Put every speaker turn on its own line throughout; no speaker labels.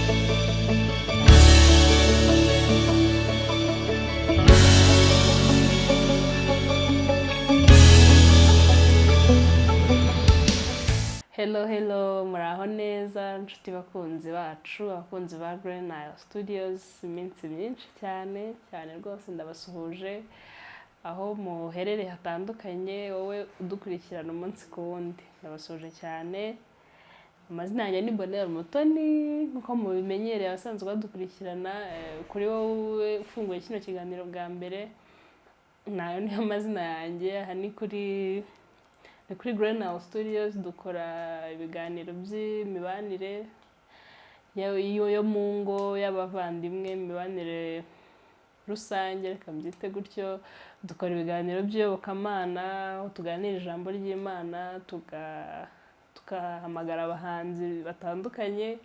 Hello, hello, muraho neza nshuti bakunzi bacu, abakunzi ba Green Nile Studios. Iminsi myinshi cyane cyane rwose, ndabasuhuje aho muherereye hatandukanye. Wowe udukurikirana umunsi ku wundi, ndabasuhuje cyane. Amazina yanjye ni Bonheur Mutoni, nk'uko mubimenyereye abasanzwe badukurikirana. Kuri wowe ufunguye kino kiganiro bwa mbere, nayo niyo mazina yanjye. Aha ni kuri Green Nile Studios, dukora ibiganiro by'imibanire yo mu ngo, y'abavandimwe, imibanire rusange, reka mbyite gutyo. Dukora ibiganiro by'iyobokamana, aho tuganira ijambo ry'Imana, tugahamagara abahanzi batandukanye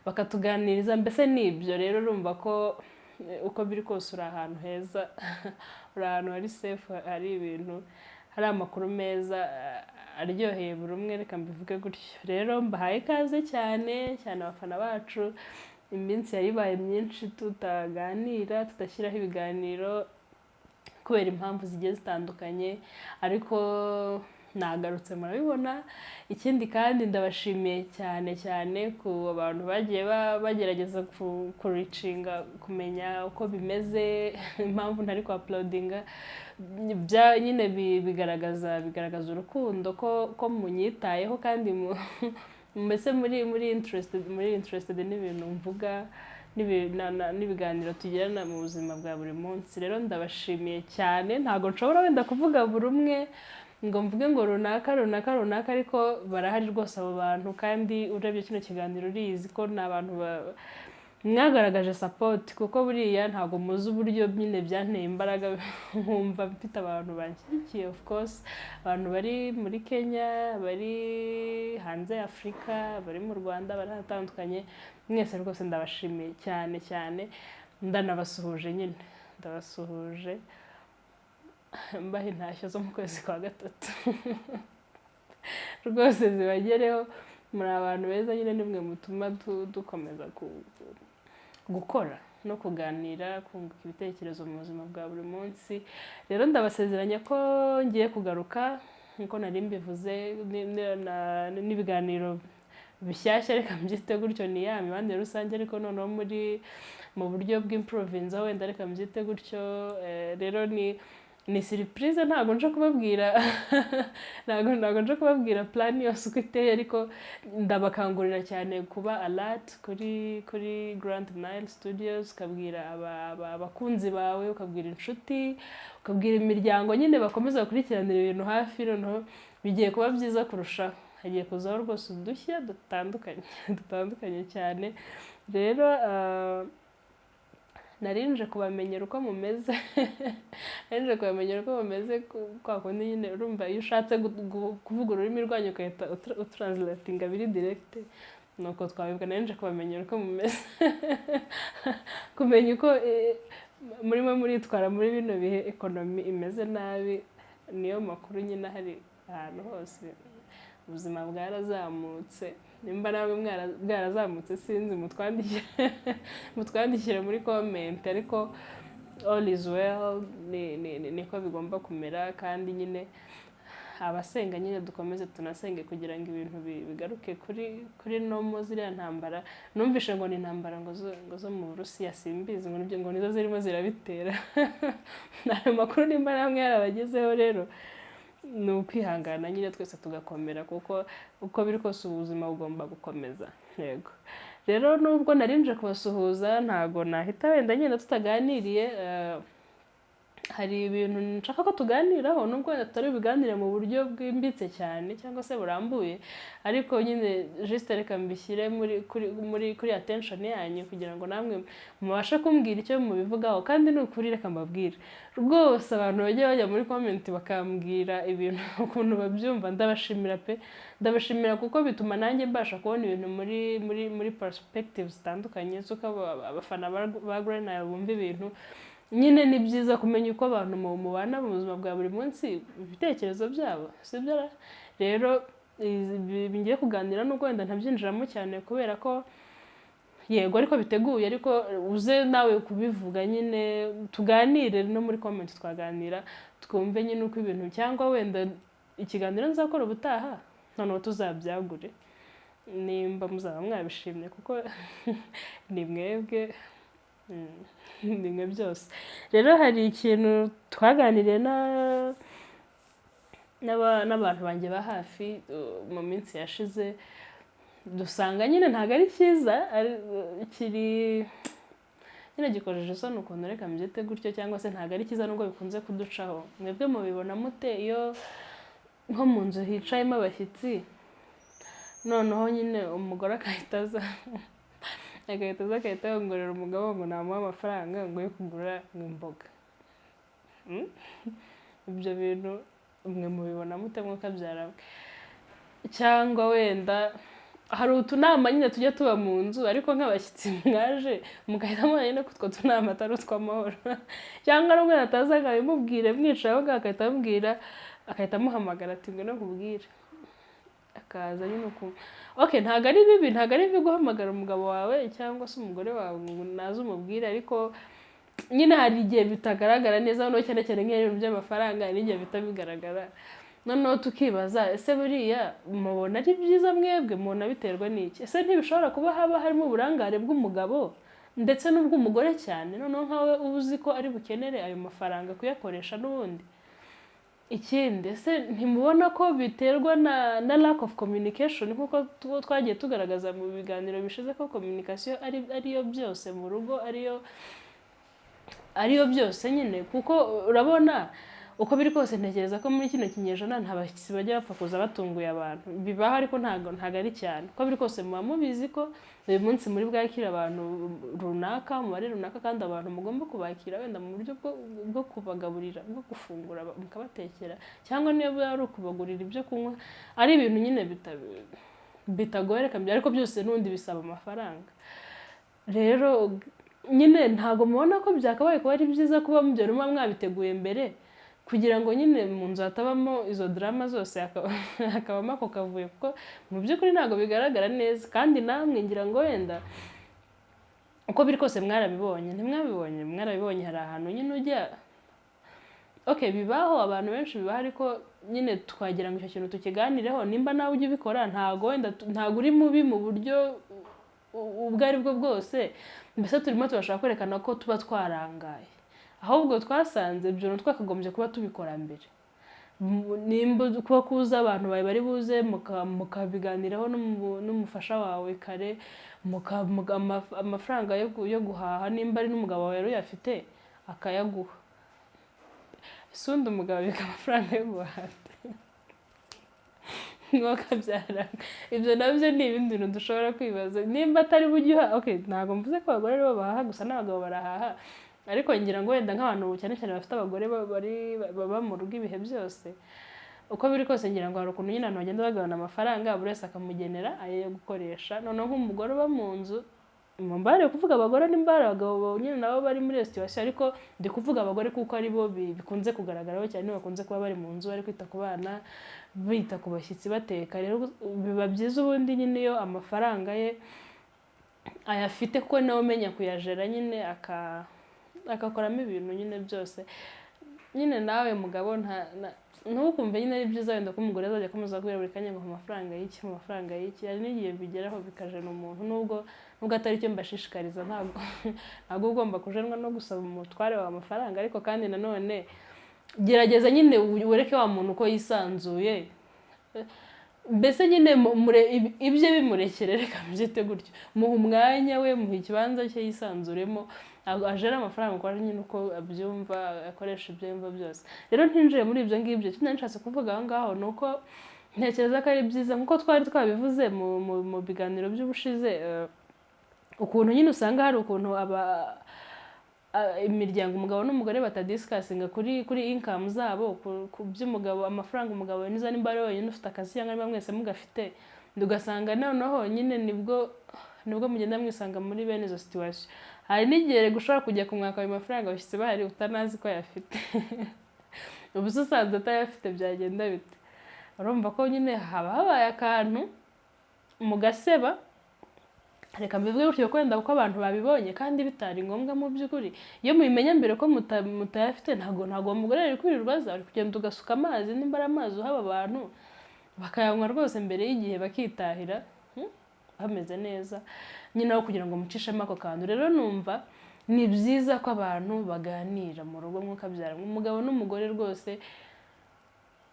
bakatuganiriza. Mbese ni ibyo. Rero urumva ko uko biri kose uri ahantu heza, uri ahantu hari safe, hari ibintu, hari amakuru meza aryoheye buri umwe, reka mbivuge gutyo. Rero mbahaye ikaze cyane cyane abafana bacu. Iminsi yari ibaye myinshi tutaganira, tudashyiraho ibiganiro kubera impamvu zigiye zitandukanye, ariko nagarutse, murabibona. Ikindi kandi, ndabashimiye cyane cyane ku bantu bagiye bagerageza kureachinga, kumenya uko bimeze, impamvu ntari ku uploadinga. Bya nyine bigaragaza urukundo, ko munyitayeho kandi mbese muri interested n'ibintu mvuga n'ibiganiro tugirana mu buzima bwa buri munsi. Rero ndabashimiye cyane. Ntabwo nshobora wenda kuvuga buri umwe ngo mvuge ngo runaka, runaka, runaka, ariko barahari rwose abo bantu. Kandi urebye kino kiganiro urizi ko ni abantu mwagaragaje support, kuko buriya ntabwo muzi uburyo nyine byanteye imbaraga nkumva mfite abantu banshyigikiye. Of course, abantu bari muri Kenya, bari hanze ya Afurika, bari mu Rwanda, bari ahatandukanye, mwese rwose ndabashimiye cyane cyane. Ndanabasuhuje nyine, ndabasuhuje, mbaha intashyo zo mu kwezi kwa gatatu, rwose zibagereho. Muri abantu beza nyine, nimwe mutuma dukomeza gukora no kuganira, kunguka ibitekerezo mu buzima bwa buri munsi. Rero ndabasezeranya ko ngiye kugaruka nk'uko nari mbivuze n'ibiganiro bishyashya, reka mbyite gutyo. Ni ya mibanire rusange, ariko noneho mu buryo bw'improvinza wenda, reka mbyite gutyo. Rero ni surprise, ntabwo nje kubabwira plan yose uko iteye, ariko ndabakangurira cyane kuba alert kuri Grand Nile Studios, ukabwira abakunzi bawe, ukabwira inshuti, ukabwira imiryango nyine, bakomeza bakurikiranira ibintu hafi. Noneho bigiye kuba byiza kurushaho, hagiye kuzaho rwose udushya dutandukanye, dutandukanye cyane. Rero narinje kubamenyera uko mumeze, narinje kubamenyera uko mumeze. Kwa kundi nyine urumva iyo ushatse kuvuga ururimi rwanyu ugahita utranslatinga biri direct, nuko twabivuga. Narinje kubamenyera uko mumeze, kumenya uko murimo muritwara muri bino bihe economy imeze nabi. Niyo makuru nyine ahari ahantu hose, ubuzima bwarazamutse. Nimba nawe bwarazamutse sinzi, mutwandikire muri comment, ariko all is well, niko bigomba kumera. Kandi nyine abasenga nyine dukomeze tunasenge kugira ngo ibintu bigaruke kuri normal. Ziriya ntambara numvishe ngo ni intambara ngo zo mu Burusiya, simbizi, ngo nibyo, ngo nizo zirimo zirabitera. Ayo makuru nimba namwe yarabagezeho, rero ni ukwihangana nyine twese tugakomera, kuko uko biri kose ubuzima bugomba gukomeza. Yego, rero nubwo narinje kubasuhuza, ntago nahita wenda nyine tutaganiriye. Hari ibintu nshaka ko tuganiraho, nubwo wenda tutari bubiganire mu buryo bwimbitse cyane cyangwa se burambuye, ariko nyine just reka mbishyire muri kuri muri kuri attention yanyu kugira ngo namwe mubashe kumbwira icyo mubivugaho. Kandi ni ukuri, reka mbabwire rwose, abantu bajya bajya muri comment bakambwira ibintu ukuntu babyumva, ndabashimira pe, ndabashimira, kuko bituma nanjye mbasha kubona ibintu muri perspectives zitandukanye z'uko abafana ba Green Nile bumva ibintu. Nyine ni byiza kumenya uko abantu mubana mu buzima bwa buri munsi, ibitekerezo byabo, sibyo ra? Rero ibi ngiye kuganira, nubwo wenda ntabyinjiramo cyane kubera ko Yego, ariko biteguye, ariko uze nawe kubivuga nyine, tuganire no muri comment, twaganira twumve nyine uko ibintu, cyangwa wenda ikiganiro nzakora ubutaha noneho tuzabyagure nimba muzaba mwabishimye, kuko ni mwebwe, ni mwe byose. Rero hari ikintu twaganiriye n'abantu banjye ba hafi mu minsi yashize, dusanga nyine ntabwo ari cyiza, kiri nyine gikojeje isoni ukuntu, reka mbyite gutyo, cyangwa se ntabwo ari cyiza nubwo bikunze kuducaho. Mwebwe mubibona mute iyo nko mu nzu hicayemo abashyitsi, noneho nyine umugore agahita aza agahita yongorera umugabo ngo namuhe amafaranga ngo yo kugura imboga? Ibyo bintu mwe mubibona mute, mwukabyara mwe? Cyangwa wenda hari utunama nyine tujya tuba mu nzu, ariko nk'abashyitsi mwaje mugahita mubona nyine ko utwo tunama atari utw'amahoro, cyangwa n'umwana ataza akabimubwira mwicaye aho ngaho, agahita amubwira, agahita amuhamagara ati: "Ngwino nkubwire", akaza nyine ukumva okay. Ntabwo ari bibi, ntabwo ari bibi guhamagara umugabo wawe cyangwa se umugore wawe ngo naze umubwire, ariko nyine hari igihe bitagaragara neza, noneho cyane cyane nk'iyo ari ibintu by'amafaranga, hari n'igihe bihita bigaragara, noneho tukibaza: ese buriya mubona ari byiza? Mwebwe mubona biterwa n'iki? Ese ntibishobora kuba haba harimo uburangare bw'umugabo ndetse n'ubw'umugore cyane, noneho nkawe uba uzi ko ari bukenere ayo mafaranga kuyakoresha n'ubundi? Ikindi, ese ntimubona ko biterwa na lack of communication, nk'uko twagiye tugaragaza mu biganiro bishize ko communication ariyo byose mu rugo, ariyo byose nyine? Kuko urabona uko biri kose, ntekereza ko muri kino kinyejana nta bashyitsi bajya bapfa kuza batunguye abantu. Bibaho, ariko ntabwo ari cyane. Uko biri kose muba mubizi ko uyu munsi muri bwakire abantu runaka, umubare runaka, kandi abantu mugomba kubakira wenda mu buryo bwo kubagaburira, bwo gufungura, mukabatekera, cyangwa niba ari ukubagurira ibyo kunywa, ari ibintu nyine bitagoye reka, ariko byose n'ubundi bisaba amafaranga. Rero nyine ntabwo mubona ko byakabaye kuba ari byiza kuba mubyo muba mwabiteguye mbere, kugira ngo nyine mu nzu hatabamo izo drama zose, hakabamo ako kavuyo? Kuko mu by'ukuri ntabwo bigaragara neza. Kandi namwe ngira ngo wenda uko biri kose mwarabibonye, ntimwabibonye? Mwarabibonye. Hari ahantu nyine ujya, okay, bibaho, abantu benshi bibaho, ariko nyine twagira ngo icyo kintu tukiganireho. Nimba nawe ujya ubikora, ntabwo wenda ntabwo uri mubi mu buryo ubwo ari bwo bwose. Mbese turimo turashaka kwerekana ko tuba twarangaye, ahubwo twasanze ibyo bintu twakagombye kuba tubikora mbere. Nimba kuba kuza abantu bawe bari buze, mukabiganiraho n'umufasha wawe kare, amafaranga yo guhaha, nimba ari n'umugabo wawe rero uyafite akayaguha. Ese ubundi umugabo abika amafaranga yo guhaha? Kabyara, ibyo nabyo ni ibindi bintu dushobora kwibaza nimba atari bujye uha. Okay, ntabwo mvuze ko abagore aribo bahaha gusa, n'abagabo barahaha, ariko ngira ngo wenda nk'abantu cyane cyane bafite abagore baba mu rugo ibihe byose, uko biri kose ngira ngo hari ukuntu nyine abantu bagenda bagabana amafaranga, buri wese akamugenera ayo yo gukoresha. Noneho nk'umugore uba mu nzu, mbare kuvuga abagore, nimba hari abagabo nyine nabo bari muri iyo situation, ariko ndi kuvuga abagore kuko aribo bikunze kugaragaraho cyane, bakunze kuba bari mu nzu, bari kwita ku bana, bita ku bashyitsi, bateka. Rero biba byiza ubundi nyine iyo amafaranga ye ayafite, kuko nawe umenya kuyajera nyine, agakoramo ibintu nyine byose nyine. Nawe mugabo, ntukumve nyine ari byiza wenda ko umugore azajya akomeza kubwira buri kanya ngo amafaranga y'iki, amafaranga y'iki. Hari n'igihe bigeraho bikajena umuntu, nubwo atari cyo mbashishikariza. Ntabwo ugomba kujenwa no gusaba umutware wawe amafaranga, ariko kandi nanone gerageza nyine wereke wa muntu uko yisanzuye. Mbese nyine ibye bimurekere, reka mbyite gutyo. Muha umwanya we, muha ikibanza cye yisanzuremo, ajere amafaranga uko nyine uko abyumva, akoresha ibyo yumva byose. Rero ntinjiye muri ibyo ngibyo, icyo nari nshatse kuvuga aho ngaho ni uko ntekereza ko ari byiza, nk'uko twari twabivuze mu biganiro by'ubushize, ukuntu nyine usanga hari ukuntu aba imiryango, umugabo n'umugore batadiscussinga kuri income zabo, ku by'umugabo, amafaranga umugabo yinjiza, nimba ari wenyine ufite akazi cyangwa niba mwese mugafite. Ugasanga noneho nyine nibwo mugenda mwisanga muri bene izo situation. Hari n'igihe ushobora kujya kumwaka ayo mafaranga abashyitsi bahari, utanazi ko ayafite. Ubu se usanze atayafite byagenda bite? Urumva ko nyine haba habaye akantu mugaseba. Reka mbivuge gutyo ko wenda kuko abantu babibonye kandi bitari ngombwa. Mu by'ukuri, iyo mubimenya mbere ko mutayafite, ntabwo uwo mugore yari kwirirwa aza. Uri kugenda ugasuka amazi, nimba ari amazi uha aba bantu bakayanywa rwose mbere y'igihe, bakitahira bameze neza nyine, aho kugira ngo mucishemo ako kantu. Rero numva ni byiza ko abantu baganira mu rugo, mwukabyara umugabo n'umugore. Rwose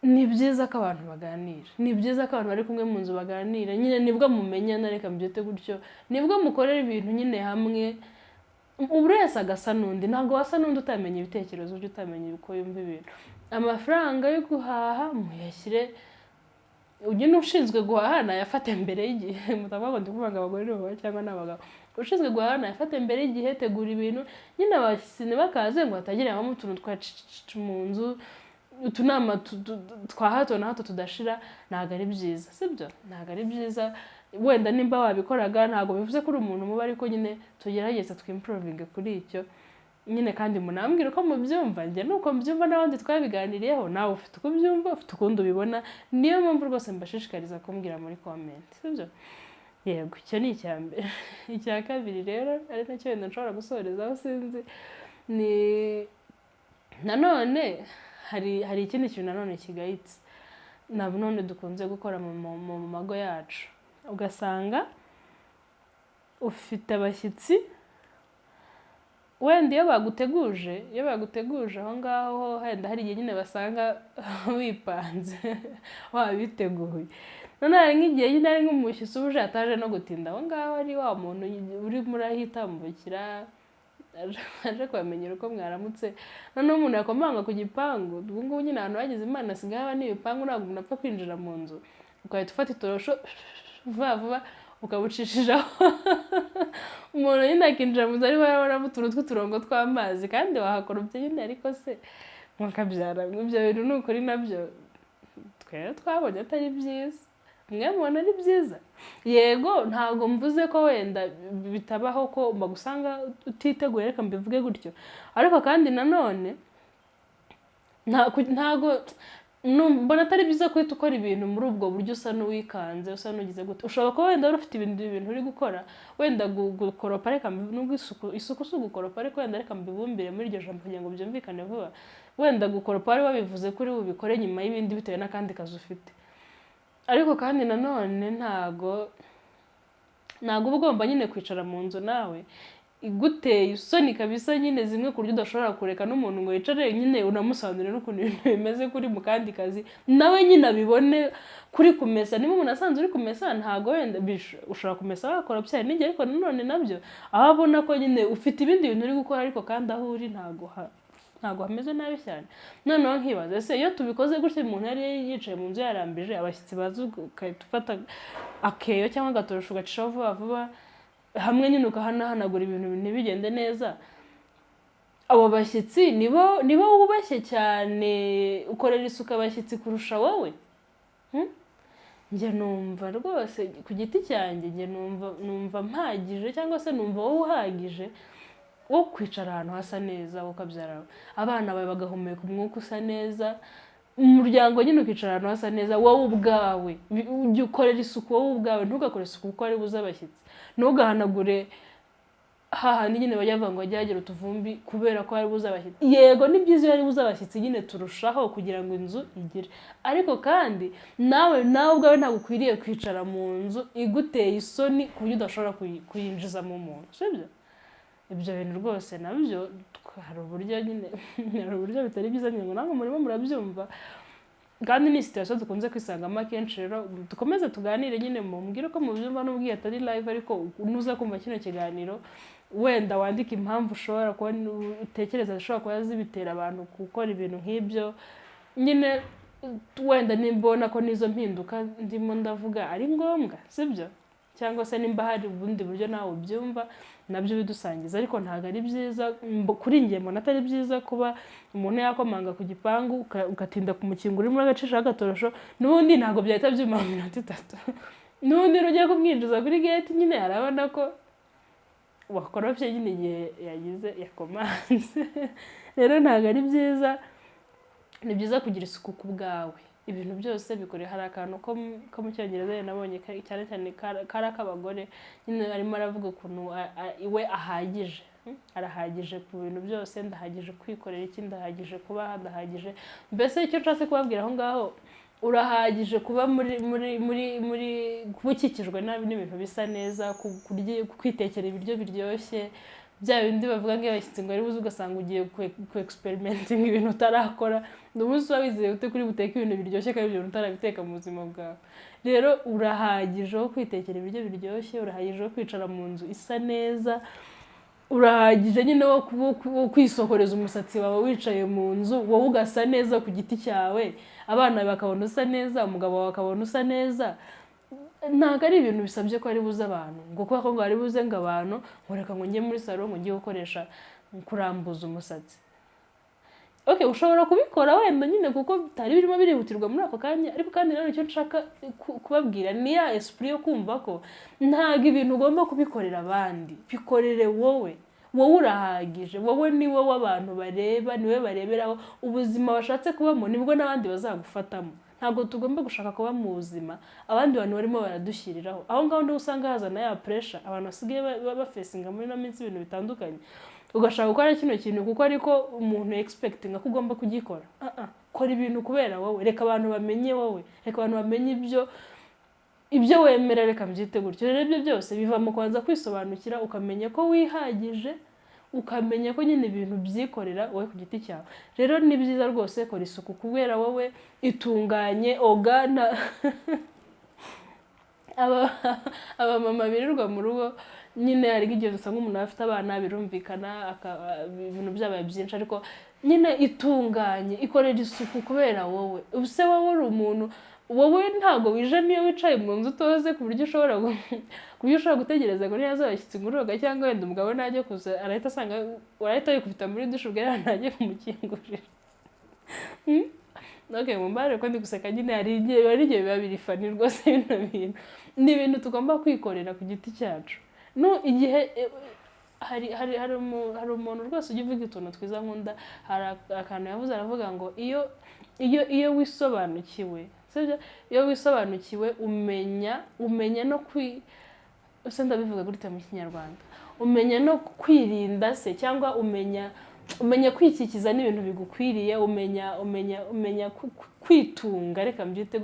ni byiza ko abantu baganira, ni byiza ko abantu bari kumwe mu nzu baganira nyine. Nibwo mumenyana, reka mbyite gutyo, nibwo mukorera ibintu nyine hamwe, buri wese agasa n'undi. Ntabwo wasa n'undi utamenya ibitekerezo bye, utamenya uko yumva ibintu. Amafaranga yo guhaha muyashyire, ujye n'ushinzwe guhaha nayafate mbere y'igihe. Mutavuga ngo ndi kuvuga ngo abagore nibo bahaha cyangwa ni abagabo. Ushinzwe guhaha nayafate mbere y'igihe. Tegura ibintu nyine, abashyitsi ntibakaze ngo hatagire habamo utuntu twa cicici mu nzu, utunama twa hato na hato tudashira. Ntabwo ari byiza, sibyo? Ntabwo ari byiza. Wenda nimba wabikoraga, ntabwo bivuze ko uri umuntu mubi, ariko nyine tugerageze twimprovinge kuri icyo nyine. Kandi munambwire uko mubyumva. Njye nuko mbyumva n'abandi twabiganiriyeho, nawe ufite uko ubyumva, ufite ukundi ubibona. Niyo mpamvu rwose mbashishikariza kumbwira muri comment, sibyo? Yego, icyo ni icya mbere. Icya kabiri rero, ari nacyo wenda nshobora gusorezaho, sinzi, ni nanone hari ikindi kintu nanone kigayitse na none dukunze gukora mu mago yacu. Ugasanga ufite abashyitsi, wenda iyo baguteguje aho ngaho, wenda hari igihe nyine basanga wipanze, wabiteguye. None hari nk'igihe nyine ari nk'umushyitsi uba uje, ataje no gutinda aho ngaho, ari wa muntu urimo urahitambukira aje kubamenyera uko mwaramutse. Noneho umuntu yakomanga ku gipangu, ubu ngubu nyine ahantu hagize Imana hasigaye haba n'ibipangu, ntabwo umuntu apfa kwinjira mu nzu, ugahita ufata itorosho vuba vuba ukabucishijeho, umuntu nyine akinjira mu nzu ariko yarabonamo utuntu tw'uturongo tw'amazi kandi wahakorobye nyine. Ariko se mukabyara, ibyo bintu ni ukuri nabyo twe twabonye atari byiza. Mwe mubona ari byiza? Yego, ntabwo mvuze ko wenda bitabaho ko bagusanga utiteguye, reka mbivuge gutyo. Ariko kandi nanone ntago mbona atari byiza guhita ukora ibintu muri ubwo buryo, usa n'uwikanze, usa n'ugize gute. Ushobora kuba wenda wari ufite ibindi bintu uri gukora, wenda gukoropa, reka nubwo isuku si ugukoropa, ariko wenda reka mbibumbire muri iryo jambo kugira ngo byumvikane vuba. Wenda gukoropa wari wabivuze ko uri bubikore nyuma y'ibindi bitewe n'akandi kazi ufite, ariko kandi nanone ntago uba ugomba nyine kwicara mu nzu nawe iguteye isoni kabisa nyine, zimwe ku buryo udashobora kureka n'umuntu ngo yicare nyine unamusobanurire n'ukuntu ibintu bimeze kuri mu kandi kazi, nawe nyine abibone kuri kumesa. Niba umuntu asanzwe uri kumesa, ntago wenda ushobora kumesa wakora hari n'igihe, ariko nanone nabyo aho abona ko nyine ufite ibindi bintu uri gukora, ariko kandi aho uri ntago hameze nabi cyane. Noneho nkibaza, ese iyo tubikoze gutya, umuntu yari yicaye mu nzu yarambije, abashyitsi baza ugahita ufata akeyo cyangwa agatorosho ugacishaho vuba vuba hamwe nyine, ukahanahanagura ibintu ntibigende neza, abo bashyitsi nibo wubashye cyane, ukorera isuku abashyitsi kurusha wowe? Njye numva rwose ku giti cyanjye, njye numva mpagije, cyangwa se numva wowe uhagije wo kwicara ahantu hasa neza, ukabyara abana bawe bagahumeka umwuka usa neza, umuryango nyine ukicara ahantu hasa neza. Wowe ubwawe ujye ukorera isuku wowe ubwawe, ntugakore isuku kuko ari buze abashyitsi. Ntugahanagure hahandi nyine bajya bavuga ngo hajye hagira utuvumbi kubera ko hari buze abashyitsi. Yego, ni byiza iyo hari buze abashyitsi nyine, turushaho kugira ngo inzu igire, ariko kandi nawe ubwawe ntabwo ukwiriye kwicara mu nzu iguteye isoni ku buryo udashobora kuyinjizamo umuntu, sibyo? Ibyo bintu rwose nabyo hari uburyo nyine, hari uburyo bitari byiza nyine, ngo namwe murimo murabyumva, kandi ni situation dukunze kwisangamo akenshi. Rero dukomeze tuganire nyine, mumbwire uko mubyumva, n'ubwo iyi atari live, ariko nuza kumva kino kiganiro, wenda wandike impamvu ushobora kuba utekereza zishobora kuba zibitera abantu gukora ibintu nk'ibyo nyine. Wenda nimba ubona ko n'izo mpinduka ndimo ndavuga ari ngombwa, sibyo? Cyangwa se nimba hari ubundi buryo nawe ubyumva, nabyo bidusangiza. Ariko ntabwo ari byiza, kuri njye mbona atari byiza kuba umuntu yakomanga ku gipangu ugatinda kumukingura, urimo agacishaho agatorosho. N'ubundi ntabwo byahita byuma mu minota 3. N'ubundi ugiye kumwinjiza kuri gate nyine, arabona ko wakoropye nyine igihe yagize yakomanze. Rero ntabwo ari byiza. Ni byiza kugira isuku ku bwawe. Ibintu byose bikore. Hari akantu ko mu Cyongereza nabonye, cyane cyane kari ak'abagore nyine, arimo aravuga ukuntu iwe ahagije. Arahagije ku bintu byose: ndahagije kwikorera iki, ndahagije kubaha, ndahagije. Mbese icyo nshatse kubabwira aho ngaho, urahagije kuba muri kuba ukikijwe n'ibintu bisa neza, kurya, kwitekera ibiryo biryoshye, bya bindi bavuga ngo iyo abashyitsi ngo ari buze ugasanga ugiye ku experimenting ibintu utarakora. Ni umunsi uba wizeye ute kuri buteke ibintu biryoshye kandi ibyo bintu utarabiteka mu buzima bwawe? Rero urahagije wo kwitekera ibiryo biryoshye, urahagije wo kwicara mu nzu isa neza, urahagije nyine wo kwisokoreza umusatsi wawe wicaye mu nzu, wowe ugasa neza ku giti cyawe, abana bakabona usa neza, umugabo wawe akabona usa neza. Ntabwo ari ibintu bisabye ko ari buze abantu, ngo kubera ko ngo ari buze ngo abantu, ngo reka ngo njye muri salon, ngo njye gukoresha kurambuza umusatsi. Okay, ushobora kubikora wenda nyine kuko bitari birimo birihutirwa muri ako kanya. Ariko kandi nanone icyo nshaka kubabwira ni ya esprit yo kumva ko ntabwo ibintu ugomba kubikorera abandi, bikorere wowe. Wowe urahagije, wowe ni wowe abantu bareba, niwe bareberaho ubuzima bashatse kubamo, nibwo n'abandi bazagufatamo. Ntabwo tugomba gushaka kuba mu buzima abandi bantu barimo baradushyiriraho. Aho ngaho niho usanga hazana ya pressure abantu basigaye bafacinga muri ino minsi, ibintu bitandukanye. Ugashaka gukora kino kintu kuko ariko umuntu expectinga ko ugomba kugikora. Ah, ah. Kora ibintu kubera wowe, reka abantu bamenye wowe, reka abantu bamenye ibyo wemera, reka mbyite gutyo. Rero ibyo byose biva mu kubanza kwisobanukira, ukamenya ko wihagije, ukamenya ko nyine ibintu byikorera wowe ku giti cyawe. Rero ni byiza rwose, kora isuku kubera wowe, itunganye, oga na abamama birirwa mu rugo nyine. Hari nk'igihe usanga umuntu afite abana, birumvikana, ibintu byabaye byinshi, ariko nyine itunganye, ikorera isuku kubera wowe. Ubuse wowe uri umuntu, wowe ntabwo wijemo iyo wicaye mu nzu utoze, ku buryo ushobora gutegereza ngo niba abashyitsi ngo uroga, cyangwa wenda umugabo najya kuza arahita asanga urahita wikubita muri douche, ubwo rero ntajye kumukingurira. Okay, mumbabarire ko ndi guseka nyine, hari igihe biba biri funny rwose. Bino bintu ni ibintu tugomba kwikorera ku giti cyacu. No igihe hari umuntu rwose ujya uvuga utuntu twiza nkunda. Hari akantu yavuze, aravuga ngo iyo wisobanukiwe, sibyo? Iyo wisobanukiwe umenya no kwi, ese ndabivuga gutya mu Kinyarwanda, umenya no kwirinda se, cyangwa umenya kwikikiza n'ibintu bigukwiriye, umenya kwitunga, reka mbyite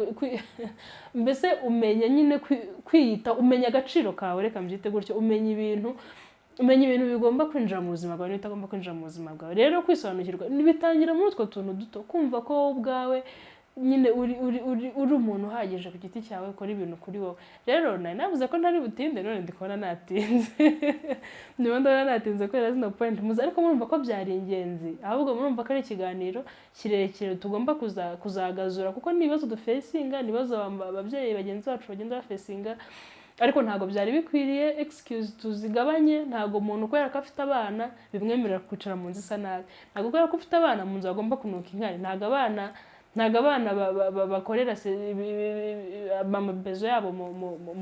mbese umenya nyine kwiyita, umenya agaciro kawe, reka mbyite gutyo. Umenya ibintu bigomba kwinjira mu buzima bwawe n'ibitagomba kwinjira mu buzima bwawe. Rero kwisobanukirwa bitangira muri utwo tuntu duto, kumva ko wowe ubwawe nyine uri umuntu uhagije ku giti cyawe, ukora ibintu kuri wowe. Rero nari navuze ko ntari butinde, none ndi kubona natinze. Ndimo ndabona natinze kubera zino point muzi, ariko murumva ko byari ingenzi. Ahubwo murumva ko ari ikiganiro kirekire tugomba kuzagazura, kuko ni ibibazo dufacinga, ni ibibazo ababyeyi bagenzi bacu bagenda bafacinga. Ariko ntabwo byari bikwiriye, excuse tuzigabanye. Ntabwo umuntu kubera ko afite abana bimwemerera kwicara mu nzu isa nabi, ntabwo kubera ko ufite abana mu nzu bagomba kunuka inkari, ntabwo abana bakorera amabezo yabo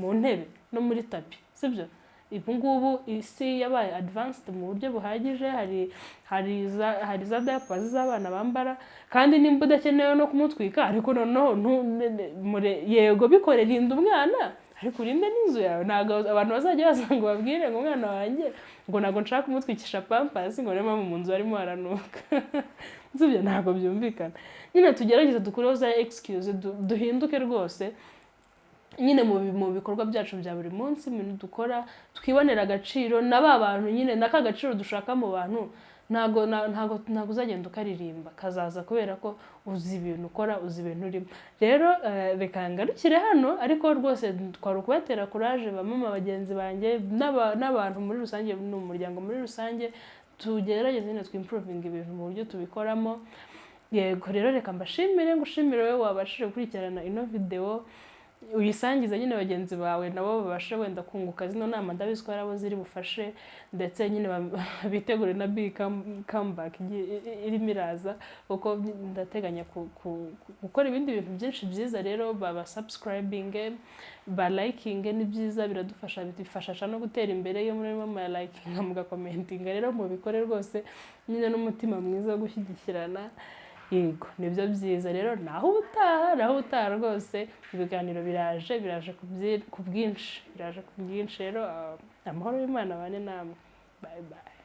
mu ntebe no muri tapis, sibyo? Ubu ngubu isi yabaye advanced mu buryo buhagije, hari za diapers z'abana bambara. Kandi nimba udakenewe no kumutwika, ariko noneho yego bikore, rinda umwana ariko urinde n'inzu yawe. Ntabwo abantu bazajya baza ngo babwire ngo umwana wanjye ngo ntabwo nshaka kumutwikisha Pampers, ngo niyo mpamvu mu nzu harimo haranuka, sibyo? Ntabwo byumvikana nyine. Tugerageze dukureho za excuse, duhinduke rwose nyine mu bikorwa byacu bya buri munsi, mu bintu dukora, twibonera agaciro na ba bantu nyine, na ka gaciro dushaka mu bantu. Ntabwo uzagenda ukaririmba, kazaza kubera ko uzi ibintu ukora, uzi ibintu urimo. Rero reka ngarukire hano, ariko rwose twari ukubatera courage, bamama bagenzi banjye n'abantu muri rusange, ni umuryango muri rusange. Tugerageze nyine twimprovinga ibintu mu buryo tubikoramo. Yego, rero reka mbashimire, ngushimire wowe wabashije gukurikirana ino video, uyisangize nyine bagenzi bawe nabo babashe wenda kunguka zino nama. Ndabizi ko hari abo ziri bufashe, ndetse nyine bitegure na big comeback irimo iraza, kuko ndateganya gukora ibindi bintu byinshi byiza. Rero baba subscribing, ba liking, ni byiza, biradufasha, bidufasha no gutera imbere iyo murimo muralikinga, mugacommentinga. Rero mubikore rwose nyine n'umutima mwiza wo gushyigikirana. Yego, nibyo byiza rero. Naho ubutaha rwose, ibiganiro biraje ku bwinshi, biraje ku bwinshi. Rero amahoro y'Imana abane namwe. Bye bye.